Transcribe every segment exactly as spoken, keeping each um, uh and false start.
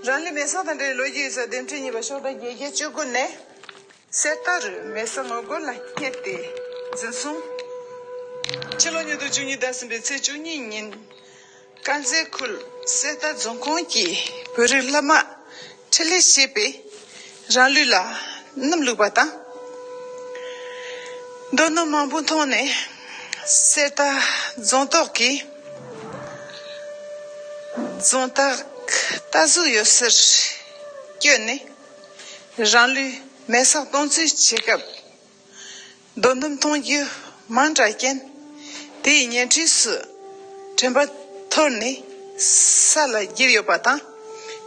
རང་ལུས་མེ་སྲེག་དང་འབྲེལ་བའི་ལོ་རྒྱུས་ཡིག་ཚགས་འདེམས་ཁྲིད་གཉིས་པ་ཤོག་གྲངས་བརྒྱད་བརྒྱ་བཅུ་དགུ་ནས། གསེར་རྟ་རུ་མེ་སྲེག་ངོ་རྒོལ་ལ་སྙེགས་ཏེ་འཛིན་བཟུང་། ཕྱི་ལོ་ཉིས་སྟོང་བཅུ་གཉིས་ཟླ་གསུམ་པའི་ཚེས་བཅུ་གཉིས་ཉིན། དཀར་མཛེས་ཁུལ་གསེར་རྟ་རྫོང་ཁོངས་ཀྱི་བོད་རིགས་སློབ་མ་འཕྲིན་ལས་བྱེད་པས་རང་ལུས་ལ་སྣུམ་བླུགས་པ་དང་། རྡོ་སྣུམ་མང་པོ་འཐུང་ནས་གསེར་རྟ་རྫོང་ཐོག་གི་རྫོང་བདག་རྟ་ཟུར་ཡོད་སར་བསྐྱོད་ནས་རང་ལུས་མེ་སྲེག་གཏོང་རྩིས་བྱེད་སྐབས། རྡོ་སྣུམ་འཐུང་རྒྱུ་མང་དྲགས་རྐྱེན། དེའི་ཉེ་འཁྲིས་སུ་དྲན་པ་འཐོར་ནས་ས་ལ་འགྱེལ་ཡོད་པ་དང་།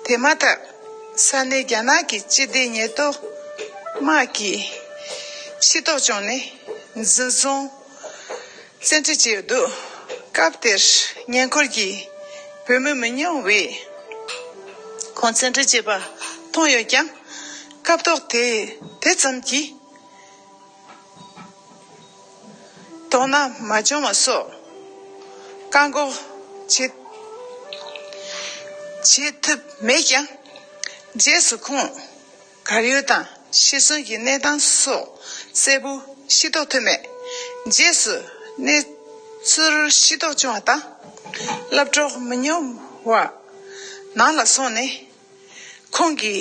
དེ་མ་ཐག་ས་གནས་རྒྱ་ནག་གི་སྤྱི་བདེ་ཉེན་རྟོག་དམག་གིས་ཤེས་རྟོགས་བྱུང་ནས་འཛིན་བཟུང་བཙན་ཁྲིད་བྱས་ཡོད་འདུག་སྐབས་དེར་ཉེ་འཁོར་གྱི་བོད་མི་མི་ཉུང་བས་ཁོང་བཙན་ཁྲིད་བྱས་པ་མཐོང་ཡོད་ཀྱང་། སྐབས་ཐོག་དེ་དེ་ཙམ་གྱིས། དོ་སྣང་མ་བྱུང་བ་སོགས་བཀག་འགོག་བྱེད་བྱེད་ཐུབ་མེད་ཀྱང་། རྗེས་སུ་ཁོང་གར་ཡོད་དང་ཤི་གསོན་གྱི་གནས་སྟངས་སོགས་གསལ་པོ་ཤེས་རྟོགས་ཐུབ་མེད། རྗེས་སུ་གནས་ཚུལ་ཤེས་རྟོགས་བྱུང་བ་དང་། སློབ་གྲོགས་མི་ཉུང་བ་ནང་ལ་སོང་ནས་ཁོང་གི་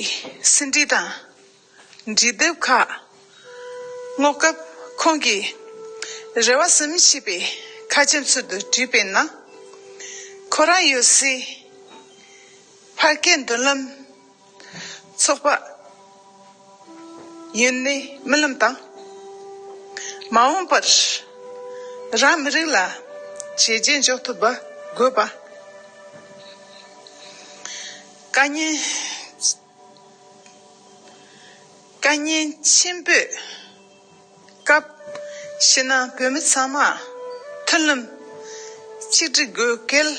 ཟིན་བྲིས་དང་། འབྲི་དེབ་ཁག་སྔོག་སྐབས་ཁོང་གིས་རེ་བ་ཟིན་མི་ཤེས་པའི་ཁ་ཆེམས་ཚུལ་དུ་བྲིས་པའི་ནང་། ཁོ་རང་ཡོད་སའི་ཕ་སྐད་མདུན་ལམ་ཚོགས་པ་ཡུན་ནན་མི་ལམ་དང་། མ་འོངས་པར་རང་མི་རིགས་ལ་བྱས་རྗེས་འཇོག་ཐུབ་པ་དགོས་པ། དཀའ་ཉེན། དཀའ་ཉེན་ཆེན་པོའི་སྐབས་ཕྱི་ནང་བོད་མི་ཚང་མ་མཐུན་ལམ་གཅིག་སྒྲིལ་དགོས་གལ་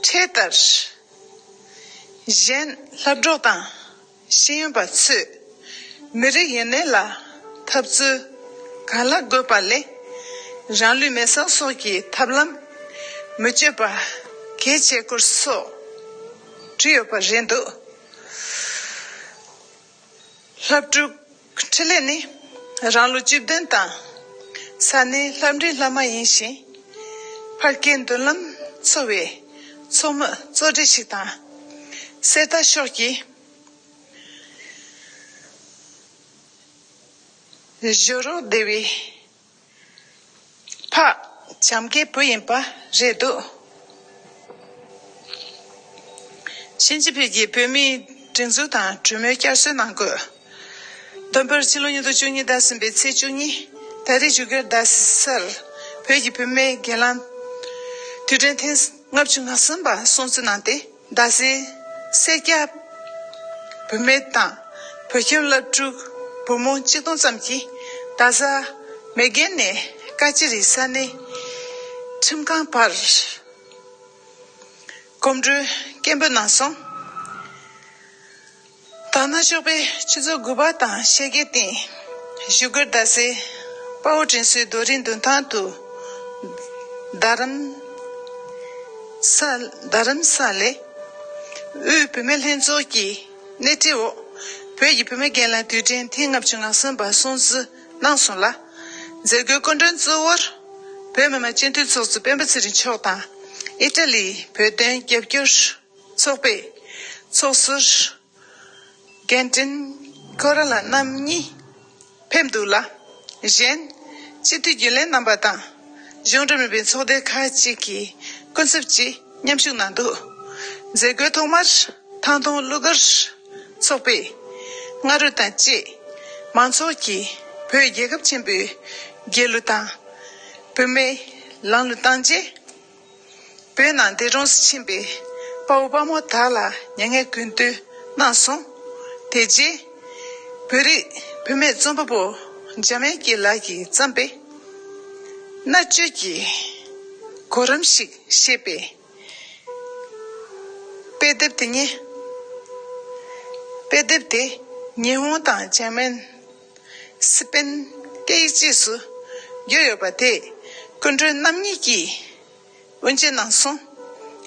འཕྲད་ལྟར། གཞན་སློབ་གྲོགས་དང་ཤེས་ཡོན་པ་ཚོས་མི་རིགས་ཡུན་གནས་ལ་འཐབ་རྩོད་གང་ལ་དགོས་པ་ལས། རང་ལུས་མེ་སྲེག་སོགས་ཀྱི་ཐབས་ལམ་མི་སྤྱོད་པ་གལ་ཆེ་སྐོར་སོགས་བྲིས་ཡོད་པ་རེད་འདུག་སློབ་ཕྲུག་འཕྲིན་ལས་ནི་རང་ལོ་བཅུ་བདུན་དང་ས་གནས་ལྷ་འབྲིང་ལྷ་མ་ཡིན་ཞིང་། ཕ་སྐད་མདུན་ལམ་ཚོགས་པའི་ཚོགས་མི་གཙོ་གྲས་ཤིག་དང་། གསེར་རྟ་ཤོག་གི་གཞོན་རོགས་སྡེ་བའི་ཕ་བྱམས་སྐྱིད་བུ་ཡིན་པ་རེད་འདུག་ཞིན་ཅི་ཕིང་གིས་བོད་མིའི་སྒྲིག་འཛུགས་དང་གྲོས་མོལ་བསྐྱར་གསོའི་ནང་འཁོད། བསྡོམས་པར་ཕྱི་ལོ་ཉིས་སྟོང་བཅུ་གཉིས་ཟླ་གསུམ་པའི་ཚེས་བཅུ་གཉིས། ད་རེས་བཞུགས་སྒར་རྡ་སར་བོད་ཀྱི་བུད་མེད་སྒེར་ལངས་དུས་དྲན་ཐེངས་ལྔ་བཅུ་ང་གསུམ་པ་སྲུང་བརྩི་གནང་སྟེ། རྡ་སའི་སེར་སྐྱ་བུད་མེད་དང་བོད་ཁྱིམ་སློབ་ཕྲུག་བུ་མོ་གཅིག་སྟོང་ཙམ་གྱིས་རྡ་ས་མེག་གྷན་ནས་ཀ་ཅི་རི་ས་གནས་ཁྲིམས་ཁང་བར་གོམ་བགྲོད་སྐད་འབོད་གནང་སོང་། དར་ནག་ཤོག་པའི་ཆུ་ཚོད་དགུ་པ་དང་ཕྱེད་ཀའི་སྟེང་བཞུགས་སྒར་རྡ་སའི་དཔའ་བོ་དྲན་གསོའི་རྡོ་རིང་མདུན་ཐང་དུ་རྡ་རམ་ས་རྡ་རམ་ས་ལའི་དབུས་བུད་མེད་ལྷན་ཚོགས་ཀྱི་སྣེ་ཁྲིད་འོག་བོད་ཀྱི་བུད་མེད་སྒེར་ལངས་དུས་དྲན་ཐེངས་ལྔ་བཅུ་ང་གསུམ་པ་སྲུང་བརྩི་གནང་སོང་ལ། མཛད་སྒོའི་སྐུ་མགྲོན་གཙོ་བོར་བོད་མི་མང་སྤྱི་འཐུས་ཚོགས་གཙོ་སྤེན་པ་ཚེ་རིང་མཆོག་དང་། ཨི་ཊ་ལིའི་བོད་དོན་རྒྱབ་སྐྱོར་ཚོགས་པའི་ཚོགས་ཟུར་རྒན་ཏྲིན་ཀོ་ར་ལ་རྣམ་གཉིས་ཕེབས་འདུག་ལ། གཞན་སྤྱི་འཐུས་རྒྱུན་ལས་རྣམ་པ་དང་གཞུང་འབྲེལ་མིན་པའི་ཚོགས་སྡེ་ཁག་ཅིག་གི་སྐུ་ཚབ་ཀྱིས་མཉམ་ཞུགས་གནང་འདུག་མཛད་སྒོའི་ཐོག་མར་ཐང་སྟོང་གླུ་གར་ཚོགས་པས་སྔ་རོལ་དང་བཅས་མང་ཚོགས་ཀྱིས་བོད་རྒྱལ་ཁབ་ཆེན་པོའི་རྒྱལ་གླུ་དང་བུད་མེད་ལམ་ལུགས་བཏང་རྗེས། བོད་ནང་འདས་གྲོངས་སུ་ཕྱིན་པའི་དཔའ་བོ་དཔའ་མོ་དག་ལ་མྱ་ངན་གུས་འདུད་གནང་སོང་། དེ་རྗེས་བོད་རིགས་བུད་མེད་རྩོམ་པ་པོ་འཇམ་དབྱངས་སྐྱིད་ལགས་ཀྱིས་བརྩམས་པའི་མནར་གཅོད་ཀྱི་གོ་རིམ་ཞེས་པའི་དཔེ་དེབ་དེ་ཉིད། དཔེ་དེབ་དེ་ཉི་ཧོང་དང་འཇར་མན། སི་པན་སྐད་ཡིག་བཅས་སུ་བསྒྱུར་ཡོད་པ་དེ་སྐུ་མགྲོན་རྣམ་གཉིས་ཀྱིས་དབུ་འབྱེད་གནང་སོང་།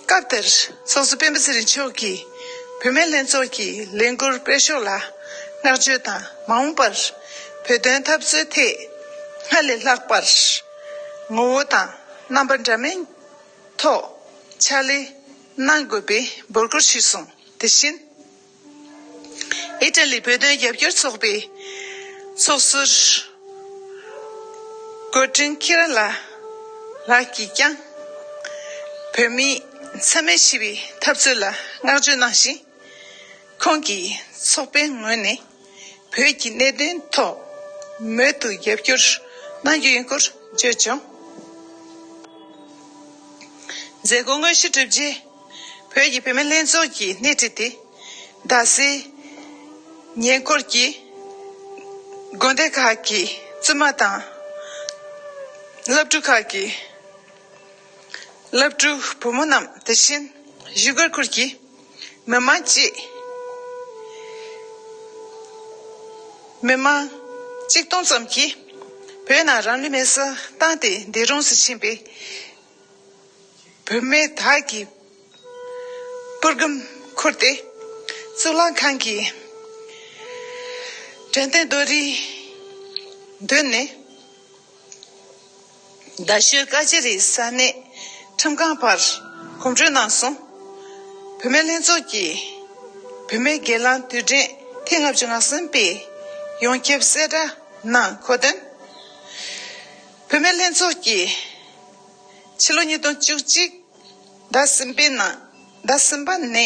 སྐབས་དེར་ཚོགས་གཙོ་སྤེན་པ་ཚེ་རིང་མཆོག་གིས་བུད་མེད་ལྷན་ཚོགས་ཀྱི་ལས་འགུལ་སྤེལ་ཕྱོགས་ལ་བསྔགས་བརྗོད་དང་། མ་འོངས་པར་བོད་དོན་འཐབ་རྩོད་ཐད་སྔར་ལས་ལྷག་པར་ངོ་བོ་དང་རྣམ་པ་འདྲ་མིན་ཐོག་ཕྱག་ལས་གནང་དགོས་པའི་འབོད་སྐུལ་ཞུས་སོང་། དེ་བཞིན། ཨི་ཊ་ལི་བོད་དོན་རྒྱབ་སྐྱོར་ཚོགས་པའི་ཚོགས་ཟུར་སྐུ་དྲིན་ཁྱི་ར་ལ་ལགས་ཀྱིས་ཀྱང་བོད་མི་འཚེ་མེད་ཞི་བའི་འཐབ་རྩོད་ལ་བསྔགས་བརྗོད་གནང་ཞིང་། ཁོང་གིས་ཚོགས་པའི་ངོས་ནས་བོད་ཀྱི་གནད་དོན་ཐོག་མུ་མཐུད་རྒྱབ་སྐྱོར་གནང་རྒྱུ་ཡིན་སྐོར་བརྗོད་བྱུང་། མཛད་སྒོ་དངོས་གཞི་གྲུབ་རྗེས། བོད་ཀྱི་བུད་མེད་ལྷན་ཚོགས་ཀྱི་སྣེ་ཁྲིད་དེ། རྡ་སའི་ཉེ་འཁོར་གྱི་དགོན་སྡེ་ཁག་གི་བཙུན་མ་དང་། སློབ་ཕྲུག་ཁག་གི་སློབ་ཕྲུག་བུ་མོ་རྣམས། དེ་བཞིན་བཞུགས་སྒར་ཁུལ་གྱི་མི་མང་བཅས། མི་མང་གཅིག་སྟོང་ཙམ་གྱིས་བོད་ནང་རང་ལུས་མེར་སྲེག་བཏང་སྟེ་འདས་གྲོངས་སུ་ཕྱིན་པའི་བུད་མེད་དག་གི་པུར་སྒམ་ཁུར་ཏེ། གཙུག་ལག་ཁང་གི་དྲན་རྟེན་རྡོ་རིང་མདུན་ནས། རྡ་ཤོད་ཀ་ཅི་རི་ས་གནས་ཁྲིམས་ཁང་བར་གོམ་བགྲོད་གནང་སོང་། བུད་མེད་ལྷན་ཚོགས་ཀྱི་བུད་མེད་སྒེར་ལངས་དུས་དྲན་ཐེངས་ལྔ་བཅུ་ང་གསུམ་པའི་ཡོངས་ཁྱབ་གསལ་བསྒྲགས་ནང་འཁོད་དོན། བུད་མེད་ལྷན་ཚོགས་ཀྱིས་ཕྱི་ལོ་ཉིས་སྟོང་བཅུ་གཅིག་ཟླ་གསུམ་པའི་ནང་། ཟླ་གསུམ་པ་ནས་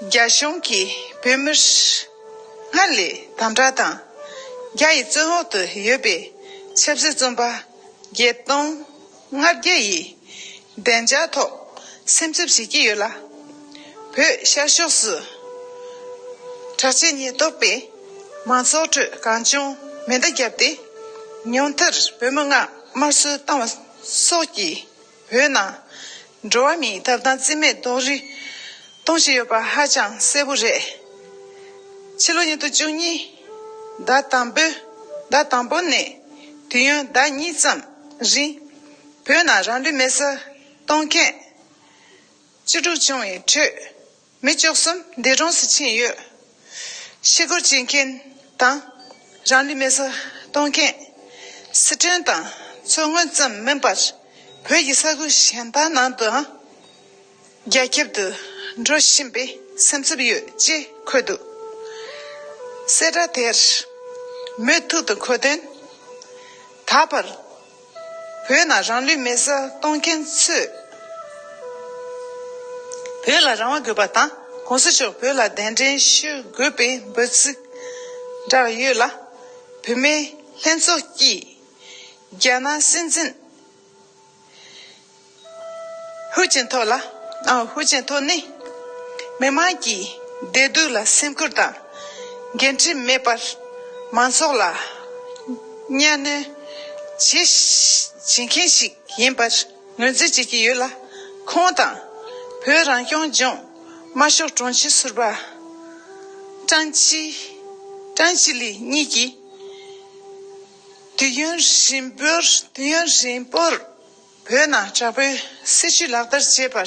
རྒྱ་གཞུང་གིས་བོད་མིར་སྔར་ལས་དམ་དྲག་དང་། རྒྱ་ཡི་བཙོན་འོག་ཏུ་ཡོད་པའི་ཆབ་སྲིད་བཙོན་པ་བརྒྱད་སྟོང་ལྔ་བརྒྱ་ཡི་བདེ་འཇགས་ཐོག་སེམས་འཚབ་བྱེད་ཀྱི་ཡོད་ལ། བོད་ཤར་ཕྱོགས་སུ་དྲག་ཆས་ཉེན་རྟོག་པས་མང་ཚོགས་ཁྲོད་གང་བྱུང་མེ་མདའ་བརྒྱབ་སྟེ། ཉུང་མཐར་བོད་མི་ལྔ་དམར་གསོད་བཏང་བ་སོགས་ཀྱིས། བོད་ནང་འགྲོ་བ་མིའི་ཐོབ་ཐང་རྩིས་མེད་རྡོག་རོལ་གཏོང་བཞིན་ཡོད་པ་ཧ་ཅང་གསལ་པོ་རེད། ཕྱི་ལོ་ཉིས་སྟོང་བཅུ་གཉིས་ཟླ་དང་པོའི། ཟླ་དང་པོ་ནས་དུས་ཡུན་ཟླ་གཉིས་ཙམ་རིང་བོད་ནང་རང་ལུས་མེར་སྲེག་གཏོང་མཁན་བཅུ་དྲུག་བྱུང་བའི་ཁྲོད། མི་བཅུ་གསུམ་འདས་གྲོངས་སུ་ཕྱིན་ཡོད། ཤི་སྐོར་བྱེད་མཁན་དང་རང་ལུས་མེར་སྲེག་གཏོང་མཁན། སི་ཁྲོན་དང་མཚོ་སྔོན་ཙམ་མིན་པར་བོད་ཀྱི་ས་ཁུལ་གཞན་དག་ནང་དུའང་རྒྱ་ཁྱབ་ཏུ་འགྲོ་བཞིན་པའི་སེམས་འཚབ་ཡོད་ཅེས་འཁོད་འདུག་གསལ་བསྒྲགས་དེར་མུ་མཐུད་དུ་འཁོད་དོན། ད་བར་བོད་ནང་རང་ལུས་མེར་སྲེག་གཏོང་མཁན་ཚོས་བོད་ལ་རང་དབང་དགོས་པ་དང་། གོང་ས་མཆོག་བོད་ལ་གདན་འདྲེན་ཞུ་དགོས་པའི་འབོད་ཚིག་བསྒྲགས་ཡོད་ལ། བུད་མེད་ལྷན་ཚོགས་ཀྱིས་རྒྱ་ནག་སྲིད་འཛིན་ཧུའུ་ཅིན་ཐོ་ལ། ཨ། ཧུའུ་ཅིན་ཐོ་ནི་མི་མང་གི་བདེ་སྡུག་ལ་སེམས་ཁུར་དང་། འགན་འཁྲི་མེད་པར་མང་ཚོགས་ལ་གཉའ་གནོན་བྱེད་བྱེད་མཁན་ཞིག་ཡིན་པར་ངོས་འཛིན་བྱེད་ཀྱི་ཡོད་ལ། ཁོང་དང་བོད་རང་སྐྱོང་ལྗོངས་དམར་ཤོག་དྲུང་ཆེ་ཟུར་པ་ཀྲང་ཅི། ཀྲང་ཅི་ལི་གཉིས་ཀྱིས་དུས་ཡུན་རིང་པོར། དུས་ཡུན་རིང་པོར་བོད་ནང་དྲག་པོའི་སྲིད་བྱུས་ལག་བསྟར་བྱས་པར་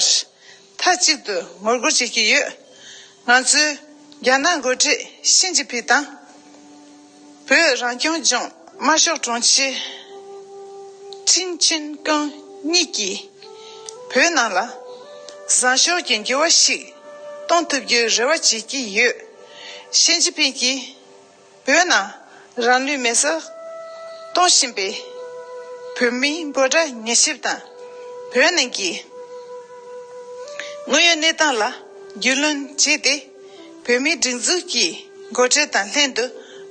མཐའ་གཅིག་ཏུ་ངོ་རྒོལ་བྱེད་ཀྱི་ཡོད། ང་ཚོས་རྒྱ་ནག་འགོ་ཁྲིད་ཞི་ཅིན་ཕིང་དང་། བོད་རང་སྐྱོང་ལྗོངས་དམར་ཤོག་དྲུང་ཆེ་ཁྲིན་ཅིན་ཀུང་གཉིས་ཀྱིས་བོད་ནང་ལ་བཟང་ཕྱོགས་ཀྱི་འགྱུར་བ་ཞིག་གཏོང་ཐུབ་རྒྱུའི་རེ་བ་བྱེད་ཀྱི་ཡོད། ཞི་ཅིན་ཕིང་གིས། བོད་ནང་རང་ལུས་མེར་སྲེག་གཏོང་བཞིན་པའི་བོད་མིའི་འབོད་སྒྲ་ཉེར་ཞིབ་དང་། བོད་ནང་གི་དངོས་ཡོད་གནས་སྟངས་ལ་རྒྱུས་ལོན་བྱས་ཏེ། བོད་མིའི་སྒྲིག་འཛུགས་ཀྱི་འགོ་ཁྲིད་དང་ལྷན་དུ་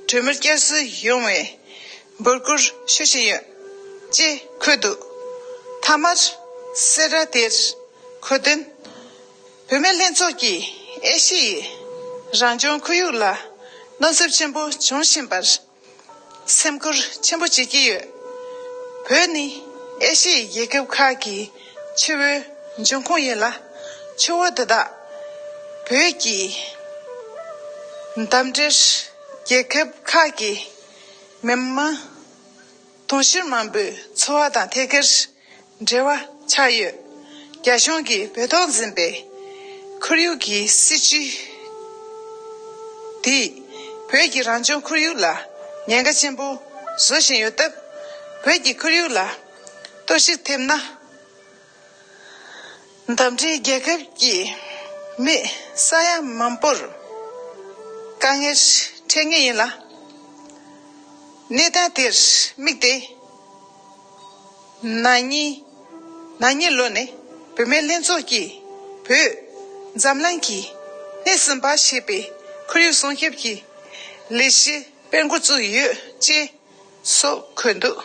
གྲོས་མོལ་བསྐྱར་གསོ་ཡོང་བའི་འབོད་སྐུལ་ཞུ་བཞིན་ཡོད་ཅེས་འཁོད་འདུག་མཐའ་མར་གསལ་བསྒྲགས་དེར་འཁོད་དོན། བུད་མེད་ལྷན་ཚོགས་ཀྱིས་ཨེ་ཤི་ཡའི་རང་སྐྱོང་ཁོར་ཡུག་ལ་གནོད་འཚེ་ཆེན་པོ་བྱུང་བཞིན་པར་སེམས་ཁུར་ཆེན་པོ་བྱེད་ཀྱི་ཡོད། བོད་ནི་ཨེ་ཤི་ཡའི་རྒྱལ་ཁབ་ཁག་གི་ཆུ་བོའི་འབྱུང་ཁུངས་ཡིན་ལ། ཆུ་བོ་དེ་དག་བོད་ཀྱི་འདབས་འབྲེལ་རྒྱལ་ཁབ་ཁག་གི་མི་དམངས་དུང་ཕྱུར་མང་པོའི་འཚོ་བ་དང་ཐད་ཀར་འབྲེལ་བ་ཆགས་ཡོད། རྒྱ་གཞུང་གིས་བོད་ཐོག་འཛིན་པའི་ཁོར་ཡུག་གི་སྲིད་བྱུས་དེས་བོད་ཀྱི་རང་བྱུང་ཁོར་ཡུག་ལ་ཉེན་ཁ་ཆེན་པོ་བཟོ་བཞིན་ཡོད་སྟབས། བོད་ཀྱི་ཁོར་ཡུག་ལ་གཏོར་བཤིག་ཐེབས་ན། འདབས་འབྲེལ་རྒྱལ་ཁབ་ཀྱི་མི་ས་ཡ་མང་པོར་དཀའ་ངལ་འཕྲད་ངེས་ཡིན་ལ། གནས་སྟངས་དེར་དམིགས་ཏེ། ན་ནིང་ན་ནིང་ལོ་ནས་བུད་མེད་ལྷན་ཚོགས་ཀྱིས་བོད་འཛམ་གླིང་གི་སྣེ་གསུམ་པ་ཞེས་པའི་ཁོར་ཡུག་སྲུང་སྐྱོབ་ཀྱི་ལས་གཞི་སྤེལ་འགོ་བཙུགས་ཡོད་ཅེས་སོགས་འཁོད་འདུག་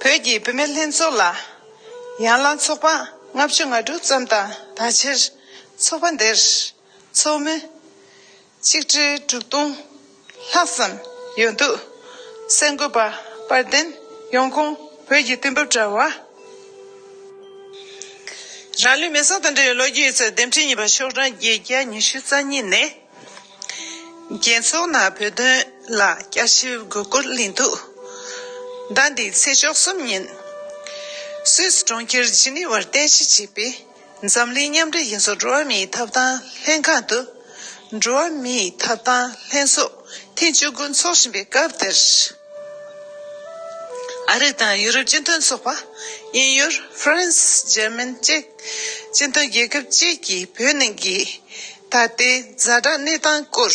བོད་ཀྱི་བུད་མེད་ལྷན་ཚོགས་ལ་ཡན་ལག་ཚོགས་པ་ལྔ་བཅུ་ང་དྲུག་ཙམ་དང་། ད་ཆར་ཚོགས་པ་འདིར་ཚོགས་མི་ཆིག་ཁྲི་དྲུག་སྟོང་ལྷག་ཙམ་ཡོད་འདུག་གསར་འགོད་པ་དཔལ་ལྡན། ཡོང་ཁུངས་བོད་ཀྱི་དུས་བབ་དྲ་བ། རང་ལུས་མེར་སྲེག་དང་འབྲེལ་བའི་ལོ་རྒྱུས་ཡོད་ཚད་འདེམས་ཁྲིད་གཉིས་པ་ཤོག་གྲངས་བརྒྱད་བརྒྱ་ཉི་ཤུ་རྩ་གཉིས་ནས། རྒྱལ་ཚོགས་ནང་བོད་དོན་ལ་བསྐྱར་ཞིབ་དགོས་སྐོར་གླེང་འདུག་ཟླ་འདིའི་ཚེས་བཅུ་གསུམ་ཉིན། སུད་སི་གྲོང་ཁྱེར་ཇི་ནི་ཝར་རྟེན་གཞི་བྱས་པའི་འཛམ་གླིང་མཉམ་འབྲེལ་རྒྱལ་ཚོགས་འགྲོ་བ་མིའི་ཐོབ་ཐང་ལྷན་ཁང་དུ། འགྲོ་བ་མིའི་ཐོབ་ཐང་ལྷན་ཚོགས་ཐེངས་བཅུ་དགུ་འཚོགས་བཞིན་པའི་སྐབས་དེར། ཨ་རི་དང་ཡུ་རོབ་སྤྱི་མཐུན་ཚོགས་པ། དབྱིན་ཡུལ། ཧྥ་རན་སི། འཇར་མན་བཅས་སྤྱི་མཐུན་རྒྱལ་ཁབ་བཅས་ཀྱིས་བོད་ནང་གི་ད་ལྟའི་ཛ་དྲག་གནས་སྟངས་སྐོར་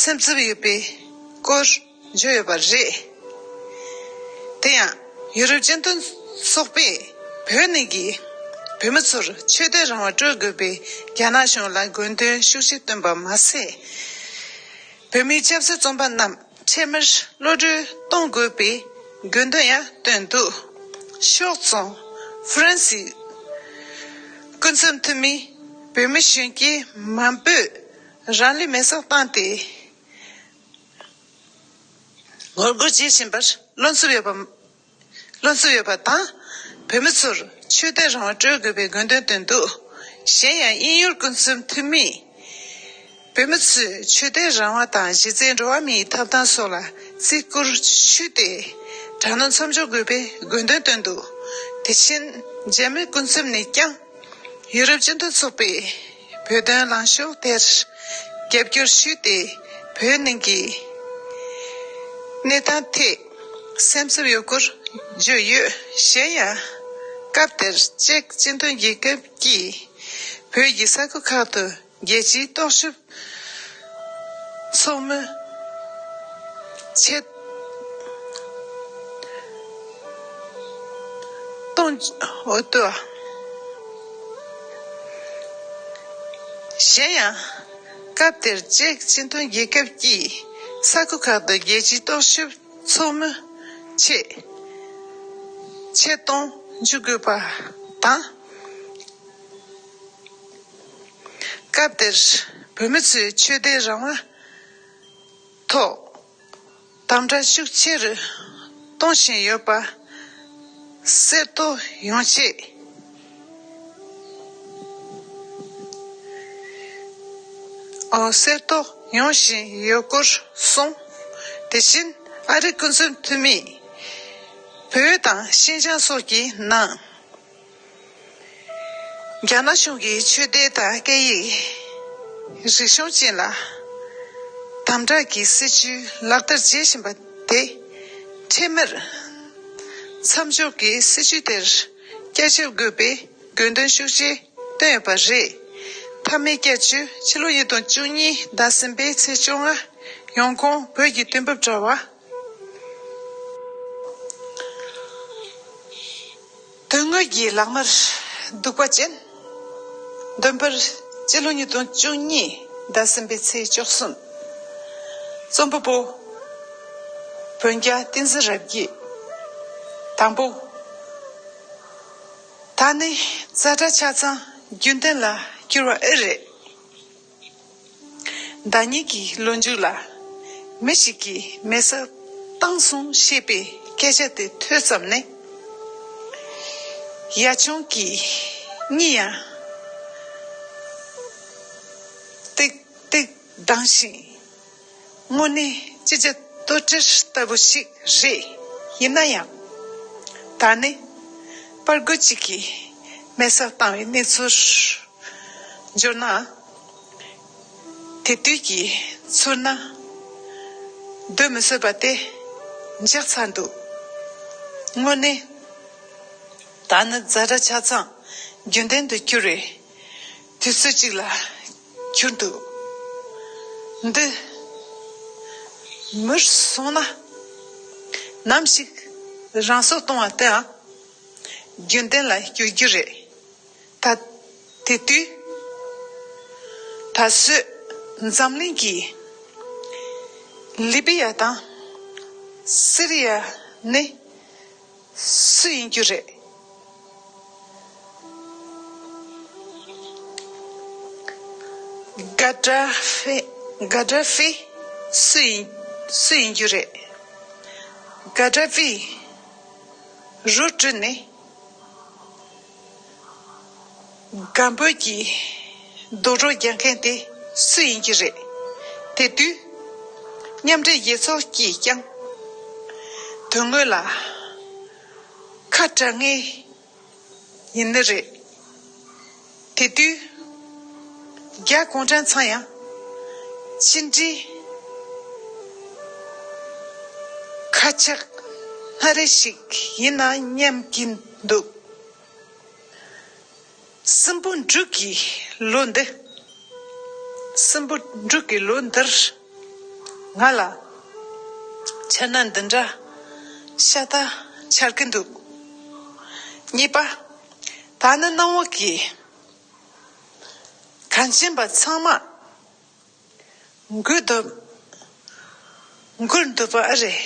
སེམས་འཚབ་ཡོད་པའི་སྐོར་བརྗོད་ཡོད་པ་རེད། དེ་ཡང་ཡུ་རོབ་སྤྱི་མཐུན་ཚོགས་པས་བོད་ནང་གི་བོད་མི་ཚོར་ཆོས་དད་རང་དབང་སྤྲོད་དགོས་པའི་རྒྱ་ནག་གཞུང་ལ་དགོས་འདུན་ཤུགས་ཆེ་བཏོན་པ་མ་ཟད། བོད་མིའི་ཆབ་སྲིད་བཙོན་པ་རྣམས་འཕྲལ་མར་གློད་གྲོལ་གཏོང་དགོས་པའི་དགོས་འདུན་ཡང་བཏོན་འདུག་ཕྱོགས་མཚུངས་ཧྥ་རན་སིའི་སྐུ་ཚབ་འཐུས་མིས་བོད་མི་གཞོན་སྐྱེས་མང་པོས་རང་ལུས་མེར་སྲེག་བཏང་སྟེ། ངོ་རྒོལ་བྱེད་བཞིན་པར་བློ་འཚབ་ཡོད་པ། བློ་འཚབ་ཡོད་པ་དང་། བོད་མི་ཚོར་ཆོས་དད་རང་དབང་སྤྲོད་དགོས་པའི་དགོས་འདུན་བཏོན་འདུག་གཞན་ཡང་དབྱིན་ཡུལ་སྐུ་ཚབ་འཐུས་མིས། བོད་མི་ཚོས་ཆོས་དད་རང་དབང་དང་གཞི་རྩའི་འགྲོ་བ་མིའི་ཐོབ་ཐང་སོགས་ལ་བརྩི་བཀུར་ཞུས་ཏེ། དྲག་གནོན་མཚམས་འཇོག་དགོས་པའི་དགོས་འདུན་བཏོན་འདུག་དེ་བཞིན་འཇར་མན་སྐུ་ཚབ་ནས་ཀྱང་། ཡུ་རོབ་སྤྱི་མཐུན་ཚོགས་པས་བོད་དོན་ལངས་ཕྱོགས་དེར་རྒྱབ་སྐྱོར་ཞུས་ཏེ། བོད་ནང་གི་གནས་སྟངས་ཐད་སེམས་འཚབ་ཡོད་སྐོར་བརྗོད་ཡོད། གཞན་ཡང་། སྐབས་དེར་ཅེཀ་སྤྱི་མཐུན་རྒྱལ་ཁབ་ཀྱིས་བོད་ཀྱི་ས་ཁུལ་ཁག་ཏུ་རྒྱལ་སྤྱིའི་རྟོག་ཞིབ་ཚོགས་མི་ཆེད་གཏོང་འོས་བསྡུ། གཞན་ཡང་། སྐབས་དེར་ཅེཀ་སྤྱི་མཐུན་རྒྱལ་ཁབ་ཀྱིས་ས་ཁུལ་ཁག་ཏུ་རྒྱལ་སྤྱིའི་རྟོག་ཞིབ་ཚོགས་མི་ཆེད་ཆེད་གཏོང་བྱེད་དགོས་པ་དང་། སྐབས་དེར་བོད་མི་ཚོས་ཆོས་དད་རང་དབང་ཐོག་དམ་དྲག་ཤུགས་ཆེ་རུ་གཏོང་བཞིན་ཡོད་པ་གསལ་རྟོགས་ཡོང་ཆེད། ཨོ། གསལ་རྟོགས་ཡོང་བཞིན་ཡོད་སྐོར་གསུངས། དེ་བཞིན་ཨ་རིའི་སྐུ་ཚབ་འཐུས་མིས་བོད་དང་ཤིན་ཅང་སོགས་ཀྱི་ནང་རྒྱ་ནག་གཞུང་གིས་ཆོས་དད་དང་སྐད་ཡིག་རིག་གཞུང་བཅས་ལ་དམ་དྲག་གི་སྲིད་བྱུས་ལག་བསྟར་བྱེད་བཞིན་པ་དེ་འཕྲལ་མར་མཚམས་འཇོག་གི་སྲིད་བྱུས་དེར་བསྐྱར་ཞིབ་དགོས་པའི་དགོས་འདུན་ཤུགས་ཆེ་བཏོན་ཡོད་པ་རེད། མཐའ་མའི་བསྐྱར་བཅོས་ཕྱི་ལོ་ཉིས་སྟོང་བཅུ་གཉིས་ཟླ་གསུམ་པའི་ཚེས་བཅོ་ལྔ། ཡོང་ཁུངས་བོད་ཀྱི་དུས་བབ་དྲ་བ། དོན་དངོས་ཀྱི་ལག་དམར་གདུག་པ་ཅན། འདོན་པར་སྤྱི་ལོ་ཉིས་སྟོང་བཅུ་གཉིས་ཟླ་གསུམ་པའི་ཚེས་བཅུ་གསུམ། རྩོམ་པ་པོ། བོན་རྒྱལ་བསྟན་འཛིན་རབ་རྒྱས། དང་པོ། ད་ནི་ཛ་དྲག་ཆ་ཚང་རྒྱུན་ལྡན་ལ་གྱུར་བ་ཨེ་རེད། ཟླ་ཉིན་གྱི་ལོ་མཇུག་ལ་མི་ཞིག་གིས་མེ་སྲེག་བཏང་སོང་ཞེས་པའི་སྐད་ཆ་དེ་ཐོས་ཙམ་ནས། ཡ་ཆུང་གི་གཉིད་ཡང་ཏིག་ཏིག་ལྡང་ཞིང་། དངོས་གནས་ཅི་བྱ་གཏོལ་བྲལ་ལྟ་བུ་ཞིག་རེད། ཡིན་ན་ཡང་། ད་ནི་པར་རྒོད་ཅིག་གིས་མེ་སྲེག་བཏང་བའི་གནས་ཚུལ་འབྱོར་ན། དེ་དུས་ཀྱི་ཚོར་སྣང་སྡོད་མི་བཟོད་པ་དེ་འཇགས་ཚར་འདུག། དངོས་གནས་ད་ནི་ཛ་དྲག་ཆ་ཚང་རྒྱུན་ལྡན་དུ་གྱུར་བའི་དུས་ཚོད་ཅིག་ལ་གྱུར་འདུག། འདི་མུར་སོང་ན་ནམ་ཞིག་རང་སྲོག་གཏོང་བ་དེའང་རྒྱུན་ལྡན་ལ་འགྱུར་རྒྱུ་རེད། ད་དེ་དུས་ད་གཟོད་འཛམ་གླིང་གི་ལི་བི་ཡ་དང་སི་རི་ཡ་ནི་སུ་ཡིན་རྒྱུ་རེད། ག་ཌ་ཧྥི། ག་ཌ་ཧྥི་སུ་ཡིན། སུ་ཡིན་རྒྱུ་རེད། ག་ཌ་ཧྥི་རུ་བྲོས་ནས་སྒམ་པོ་གྱི་རྡོ་གྲོགས་རྒྱག་མཁན་དེ་སུ་ཡིན་རྒྱུ་རེད། དེ་དུས་མཉམ་འབྲེལ་རྒྱལ་ཚོགས་ཀྱིས་ཀྱང་དོན་དངོས་ལ་ཁ་གྲག་ངེས་ཡིན་ནི་རེད། དེ་དུས་རྒྱ་གུང་ཁྲན་ཚང་ཡང་ཕྱི་འབྲེལ་ཁ་ཆག་སྣ་རེ་ཞིག་ཡིན་ན་སྙམ་གྱིན་འདུག། སྲིན་པོ་འབྲུག་གི་ལོ་འདི། སྲིན་པོ་འབྲུག་གི་ལོ་འདིར་ང་ལ་འཆར་སྣང་འདི་འདྲ་ཤ་སྟག་འཆར་གྱི་འདུག། གཉིས་པ། ད་ནི་གནམ་འོག་གི་གངས་ཅན་པ་ཚང་མ་འགུལ་འདུག། འགུལ་འདུག་པ་ཨེ་རེད།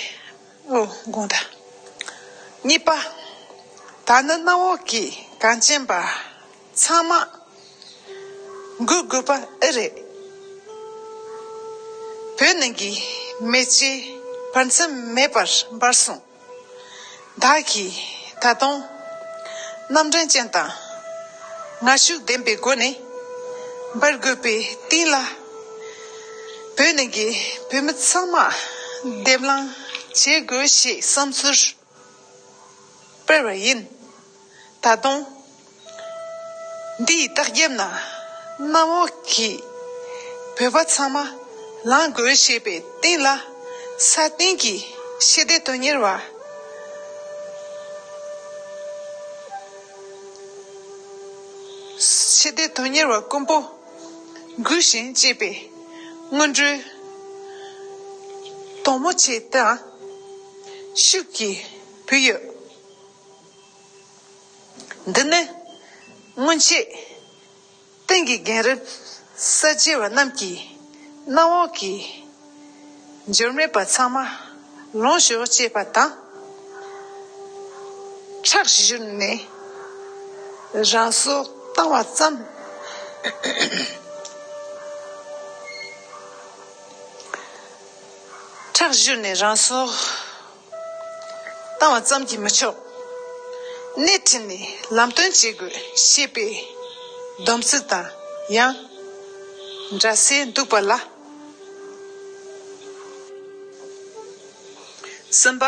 ཨོ། དགོངས་དག། གཉིས་པ། ད་ནི་གནམ་འོག་གི་གངས་ཅན་པ་ཚང་མ་འགུལ་དགོས་པ་ཨེ་རེད། བོད་ནང་གི་མེ་ལྕེ་བར་མཚམས་མེད་པར་འབར་སོང་། བདག་གིས་ད་དུང་རྣམ་འདྲེན་ཅན་དང་ངར་ཤུགས་ལྡན་པའི་སྒོ་ནས་འབར་དགོས་པའི་རྟིང་ལ། བོད་ནང་གི་བོད་མི་ཚང་མ་སྡེབ་ལངས་བྱེད་དགོས་ཞེས་བསམ་ཚུལ་སྤེལ་བ་ཡིན། ད་དུང་འདིའི་ལྟག་རྒྱབ་ན་གནམ་འོག་གི་བོད་པ་ཚང་མ་ལངས་དགོས་ཞེས་པའི་སྟེང་ལ། ས་སྟེང་གི་ཞི་བདེ་དོན་གཉེར་བ། ཞི་བདེ་དོན་གཉེར་བ་དཀོན་པོ་འགུགས་ཤིང་གཅེས་པའི་སྔོན་འགྲོའི་དོགས་མོ་ཆེ་དང་ཤུགས་ཀྱིས་བུད་ཡོད། འདི་ནི་སྔོན་ཆད་སྟེང་གི་རྒན་རབས་གསར་བརྗེ་བ་རྣམས་ཀྱིས་གནམ་འོག་གི་འབྱོར་མེད་པ་ཚང་མ་ལོངས་ཤོག་ཅེས་པ་དང་། ཁྲག་བཞུར་ནས་རང་སྲོག་བཏང་བ་ཙམ། ཁྲག་བཞུར་ནས་རང་སྲོག་བཏང་བ་ཙམ་གྱིས་མི་ཆོག། སྣེ་ཁྲིད་ནས་ལམ་སྟོན་བྱེད་དགོས་ཞེས་པའི་སྡོམ་ཚིག་དང་ཡང་འདྲ་སེ་འདུག་པ་ལ། གསུམ་པ།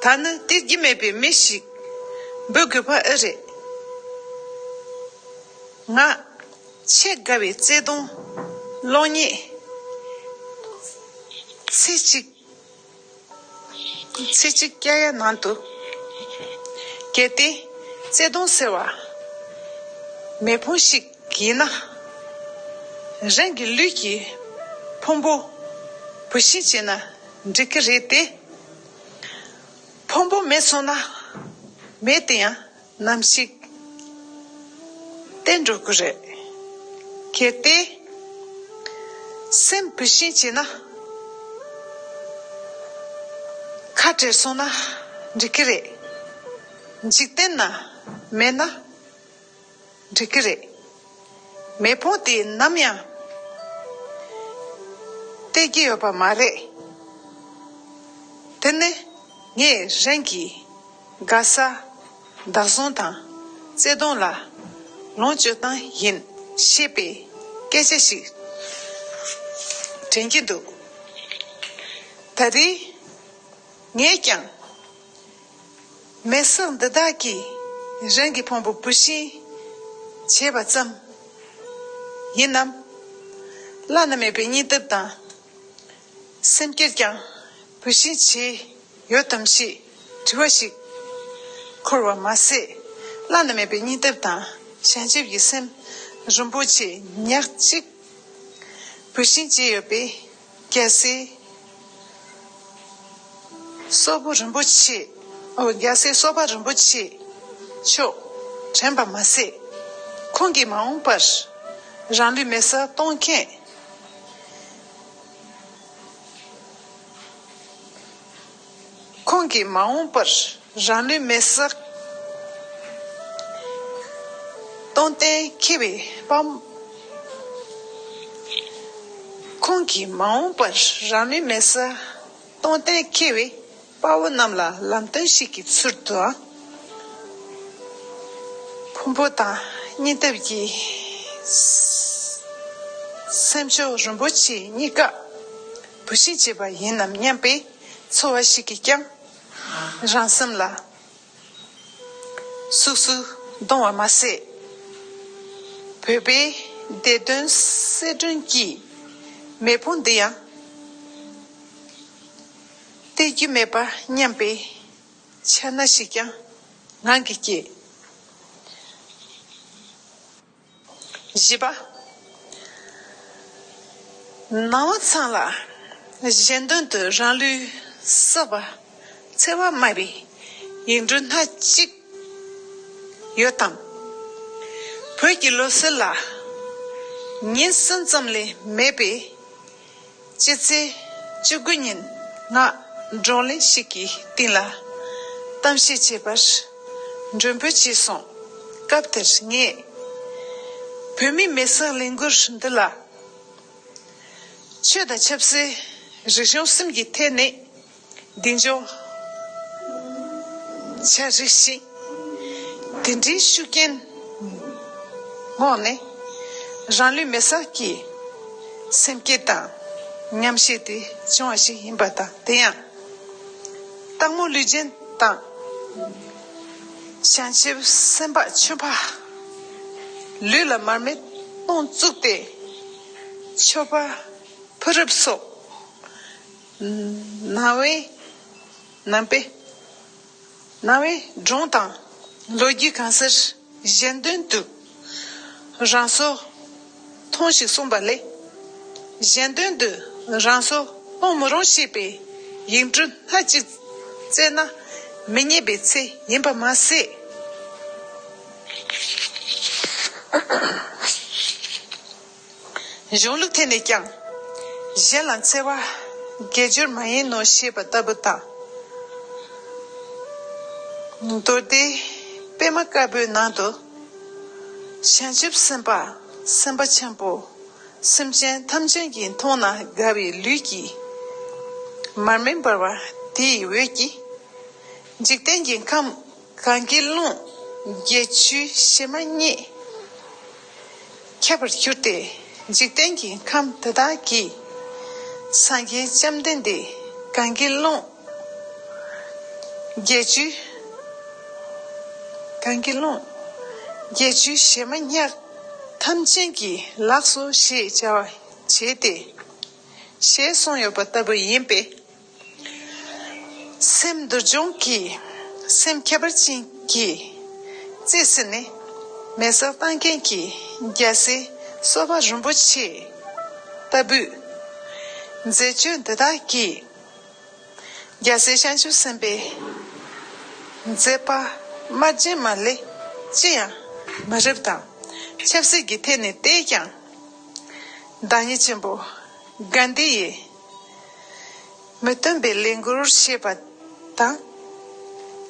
ད་ནི་སྟེར་རྒྱུ་མེད་པའི་མི་ཞིག་འབོད་དགོས་པ་ཨེ་རེད། ང་ཆེས་དགའ་བའི་བརྩེ་དུང་གློག་བརྙན་ཚེ་གཅིག་ཚེ་གཅིག་བསྐྱལ་ཡ་ནང་དུ། གལ་ཏེ་བརྩེ་དུང་ཟེར་བ་མེ་ཕུང་ཞིག་ཡིན་ན། རང་གི་ལུས་ཀྱི་ཕུང་པོ་བུད་ཤིང་བྱས་ན་འགྲིག་གི་རེད་དེ། ཕུང་པོ་མེད་སོང་ན་མེ་དེ་ཡང་ནམ་ཞིག་བརྟན་འགྲོ་གི་རེད། གལ་ཏེ་སེམས་བུད་ཤིང་བྱས་ན། ཁ་བྲལ་སོང་ན་འགྲིག་གི་རེད། འཇིག་རྟེན་ན་མེད་ན་འགྲིག་གི་རེད། མེ་ཕུང་དེ་ནམ་ཡང་སྟེར་གྱི་ཡོད་པ་མ་རེད། དེ་ནི་ངས་རང་གི་དགའ་ས། བདག་བཟུང་དང་བརྩེ་དུང་ལ་ལོངས་སྤྱོད་སྟངས་ཡིན་ཞེས་པའི་སྐད་ཆ་ཞིག་དྲན་གྱི་འདུག། ད་རེས་ངས་ཀྱང་ མེ་སྲེག་འདི་དག་གིས་རང་གི་ཕུང་པོ་བུད་ཤིང་བྱས་པ་ཙམ་ཡིན་ནམ། བླ་ན་མེད་པའི་སྙིང་སྟོབས་དང་སེམས་བསྐྱེད་ཀྱང་བུད་ཤིང་བྱས་ཡོད་དམ་ཞེས་དྲི་བ་ཞིག་འཁོར་བ་མ་ཟད། བླ་ན་མེད་པའི་སྙིང་སྟོབས་དང་བྱང་ཆུབ་ཀྱི་སེམས་རིན་པོ་ཆེ་ཉག་གཅིག་བུད་ཤིང་བྱས་ཡོད་པས། རྒྱལ་སྲས་སོག་པོ་རིན་པོ་ཆེ། ཨོ། རྒྱལ་སྲས་སོག་པོ་རིན་པོ་ཆེ་མཆོག་དྲན་པ་མ་ཟད། ཁོང་གིས་མ་འོངས་པར་རང་ལུས་མེ་སྲེག་གཏོང་མཁན། ཁོང་གིས་མ་འོངས་པར་རང་ལུས་མེ་སྲེག་གཏོང་གཏན་འཁེལ་བའི་དཔའ། ཁོང་གིས་མ་འོངས་པར་རང་ལུས་མེ་སྲེག་གཏོང་གཏན་འཁེལ་བའི་དཔའ་བོ་རྣམས་ལ་ལམ་སྟོན་ཞིག་གི་ཚུལ་དུའང་། ཕུང་པོ་དང་སྙིང་སྟོབས་ཀྱི་སེམས་མཆོག་རིན་པོ་ཆེ་གཉིས་ཀ་བུད་ཤིང་བྱས་པ་ཡིན་ནམ་སྙམ་པའི་ཚོར་བ་ཞིག་གིས་ཀྱང་རང་སེམས་ལ་ཟུག་གཟུག་གཏོང་བ་མ་ཟད། བོད་པའི་བདེ་དོན་སྲིད་དོན་གྱི་མེ་ཕུང་འདི་ཡང་གཏད་རྒྱུ་མེད་པ་སྙམ་པའི་འཆར་སྣང་ཞིག་ཀྱང་ངང་གིས་སྐྱེས། བཞི་པ། ནང་པ་ཚང་ལ་གཞན་དོན་དུ་རང་ལུས་བསྲེགས་པ་འཚེ་བ་སྨྲ་བའི་ཡིག་འབྲུ་སྣ་གཅིག་ཡོད་དམ། བོད་ཀྱི་ལོ་གསར་ལ་ཉིན་གསུམ་ཙམ་ལས་མེད་པའི་སྤྱི་ཚེས་བཅུ་དགུ་ཉིན་ང་བགྲོ་གླེང་ཞིག་གི་སྟེང་ལ་གཏམ་བཤད་བྱས་པར་མགྲོན་འབོད་བྱས་སོང་། སྐབས་དེར་ངས་བོད་མིའི་མེ་སྲེག་ལས་འགུལ་འདི་ལ་ཆོས་དང་ཆབ་སྲིད་རིག་གཞུང་གསུམ་གྱི་ཐད་ནས་གདེང་འཇོག་བྱ་རིགས་ཤིང་། དེ་འདྲའི་ཤུགས་རྐྱེན་འོག་ནས་རང་ལུས་མེ་སྲེག་གི་སེམས་བསྐྱེད་དང་ཉམས་བཞེས་དེ་བྱུང་བ་ཞིག་ཡིན་པ་དང་། དེ་ཡང་སྟག་མོ་ལུས་ཅན་དང་བྱང་ཆུབ་སེམས་དཔའ་ཆོས་འཕགས་ལུས་ལ་མར་མེ་གཏོང་བཅུག་སྟེ་ཆོས་པ་ཕུ་རབ་སོགས་ནང་པའི་ནང་པའི་ནང་པའི་སྒྲུང་དང་ལོ་རྒྱུས་གང་སར་གཞན་དོན་དུ་རང་སྲོག་ཐོངས་ཤིག་གསུངས་པ་ལས། གཞན་དོན་དུ་རང་སྲོག་གཏོང་མི་རུང་ཞེས་པའི་ཡིག་འབྲུ་སྣ་གཅིག་བསྩལ་ན་མི་རྙེད་པའི་ཚེ་ཡིན་པ་མ་ཟད། གཞུང་ལུགས་ཐད་ནས་ཀྱང་གཞན་ལ་འཚེ་བ་དགེ་སྦྱོར་མ་ཡིན་ནོ་ཞེས་པ་ལྟ་བུ་དང་། མདོ་སྡེ་པད་མ་དཀར་པོའི་ནང་དུ་བྱང་ཆུབ་སེམས་དཔའ་སེམས་དཔའ་ཆེན་པོ་སེམས་ཅན་ཐམས་ཅད་ཀྱི་མཐོང་ན་དགའ་བའི་ལུས་ཀྱི་མར་མེ་འབར་བ་དེའི་འོད་ཀྱིས་འཇིག་རྟེན་གྱི་ཁམས་གངྒཱའི་ཀླུང་བརྒྱད་ཅུའི་བྱེ་མ་སྙེད་ཁྱབ་པར་གྱུར་ཏེ། འཇིག་རྟེན་གྱི་ཁམས་དེ་དག་གི་སངས་རྒྱས་བཅོམ་ལྡན་འདས་གངྒཱའི་ཀླུང་བརྒྱད་ཅུའི་གངྒཱའི་ཀླུང་བརྒྱད་ཅུའི་བྱེ་མ་སྙེད་ཐམས་ཅད་ཀྱི་ལགས་སོ་ཞེས་བྱ་བ་བྱས་ཏེ། ཞེས་གསུངས་ཡོད་པ་ལྟ་བུ་ཡིན་པས། སེམས་འདུལ་སྦྱོང་གི་སེམས་ཁྱད་པར་ཅན་གྱི་རྩིས་ཟིན་ནས་མེ་སྲེག་བཏང་མཁན་གྱི་རྒྱལ་སྲས་སོག་པོ་རིན་པོ་ཆེ་ལྟ་བུས་མཛད་སྤྱོད་འདི་དག་གིས་རྒྱལ་སྲས་བྱང་ཆུབ་སེམས་དཔའི་མཛད་པ་དམར་རྗེན་མ་ལས་ཅི་ཡང་མ་རབས་དང་། ཆབ་སྲིད་ཀྱི་ཐད་ནས་བལྟས་ཀྱང་། བདག་ཉིད་ཆེན་པོ་གྷན་དྷི་ཡིས། མི་མཐུན་པའི་ལས་འགུལ་བྱེད་པ་དང་།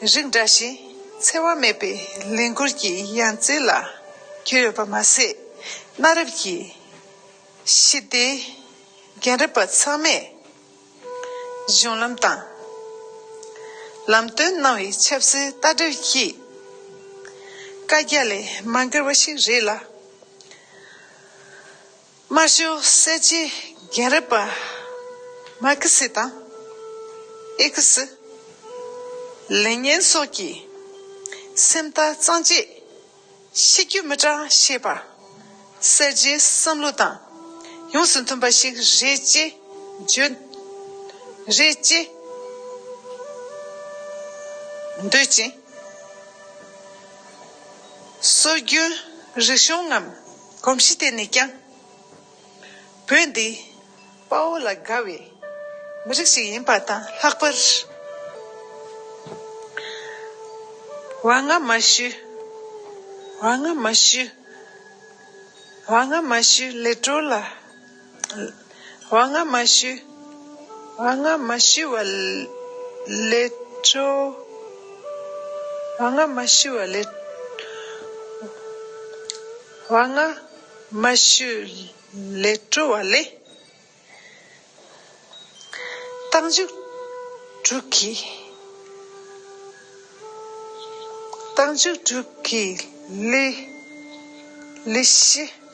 རིགས་འདྲ་ཞིང་འཚེ་བ་མེད་པའི་ལས་འགུལ་གྱི་ཡང་རྩེ་ལ་གྱུར་ཡོད་པ་མ་ཟད། གནའ་རབས་ཀྱི་ཞི་བདེའི་རྒན་རབས་པ་ཚང་མས་གཞུང་ལམ་དང་ལམ་སྟོན་གནང་བའི་ཆབ་སྲིད་ལྟ་གྲུབ་ཀྱི་བཀའ་རྒྱ་ལས་མ་འགལ་བ་ཞིག་རེད་ལ། དམར་ཤོག་གསལ་བྱེད་རྒན་རབས་པ་མར་ཁེ་སི་དང་ཨེ་ཁེ་སི། ལེ་ཉིན་སོགས་ཀྱིས་ སེམས་ཐག་གཙང་བཅད། ཤེས་རྒྱུ་མི་གྲངས་ཤེས་པ། གསལ་བྱེད་བསམ་བློ་དང་། ཡོངས་སུ་མཐུན་པ་ཞིག་རེད་ཅེས་བརྗོད། རེད་ཅེས་འདོད་ཅིང་། སྲོལ་རྒྱུན་རིག་གཞུང་ངམ་གོམས་གཤིས་ཐད་ནས་ཀྱང་། བོད་འདི་དཔའ་བོ་ལ་དགའ་བའི་མི་རིགས་ཤིག་ཡིན་པ་དང་། ལྷག་པར་བ་ང་མ་ཞུ། བ་ང་མ་ཞུ། བ་ང་མ་ཞུ་ལས་འཕྲོ་ལ། བ་ང་མ་ཞུ། བ་ང་མ་ཞུ་བ་ལས་འཕྲོ། བ་ང་མ་ཞུ་བ་ལས། བ་ང་མ་ཞུ་ལས་འཕྲོ་བ་ལས། རྟགས་འཇུག་དྲུག་གི། རྟགས་འཇུག་དྲུག་གི་ལས། ལས་གཞི།